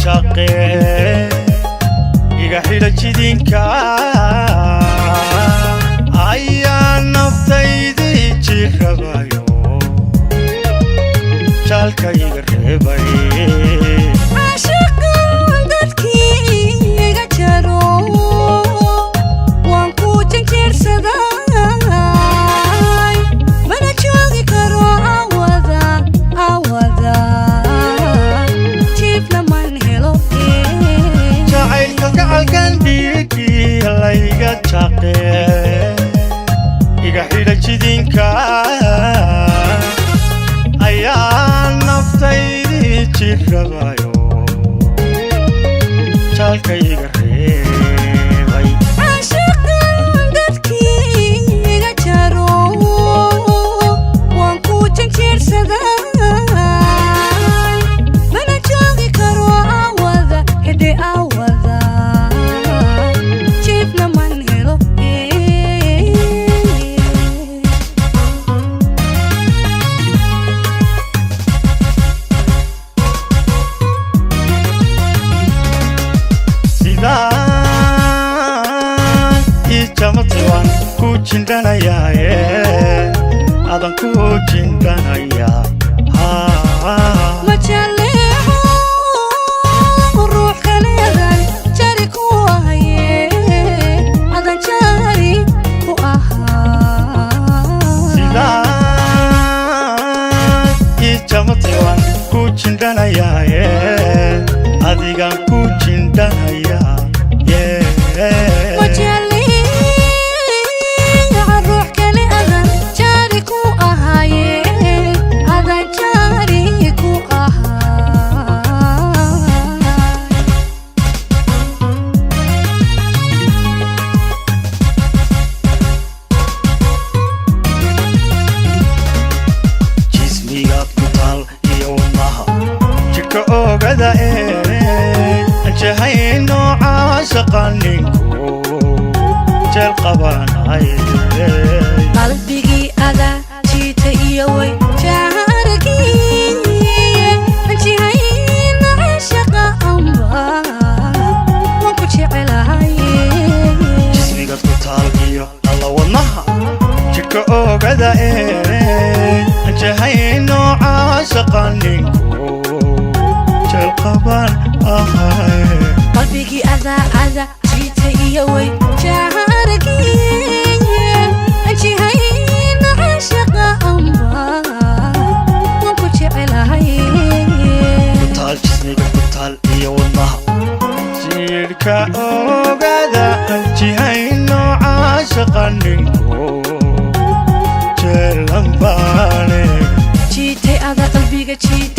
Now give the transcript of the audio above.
jaqe, iga xidha jidinka, ayaa naftaydii jirabayo, jaalka iga reebay. Caashiqan dadkii iga jaro, waan ku janjeersaday, mana joogi karo awada, awada jiifna man helo. Jacaylka gacalkan dhiigii layga jaqe, iga xidha jidinka, ayaa naftaydii jirabayo, jaalka iga reebay. Caashiqan dadkii iga jaro, waan ku janjeersaday, mana joogi karo awada, hede awada jiifna man helo. Sidaan ii jamatay waan ku jindhanayaaye, adan ku jindhanayaa. Ma jaleeco ruux kaleedan jari ku ahaye, adan jari ku ahaa. Sidaan ii jamatay waan ku jindhanayaaye, adigaan ku jindhanayaa. Ma jaleeco ruux kale adan jari ku ahaye, adan jari ku ahaa. Jismigaad ku taal iyo wadnaha, jidhka oogada ee anjahayno, caashaqa ninku jeel qabanay. Qalbigii adaa jiita iyo way jaaragii, anjihayna caashaqa amba waan ku jecelahay. Jismigaad ku taal iyo alla wadnaha, jidhka oogada ee anjahayno, caashaqa ninku jeel qaban ahay. Qalbigii adaa ada jiita iyo way jaaragii, anjihayna caashaqa amba waan ku jecelahay. Ku taal jismiga, ku taal iyo wadnaha, jidhka oogada, anjihayno caashaqa ninku jeelan baane. Jiitay ada qalbiga jiitay.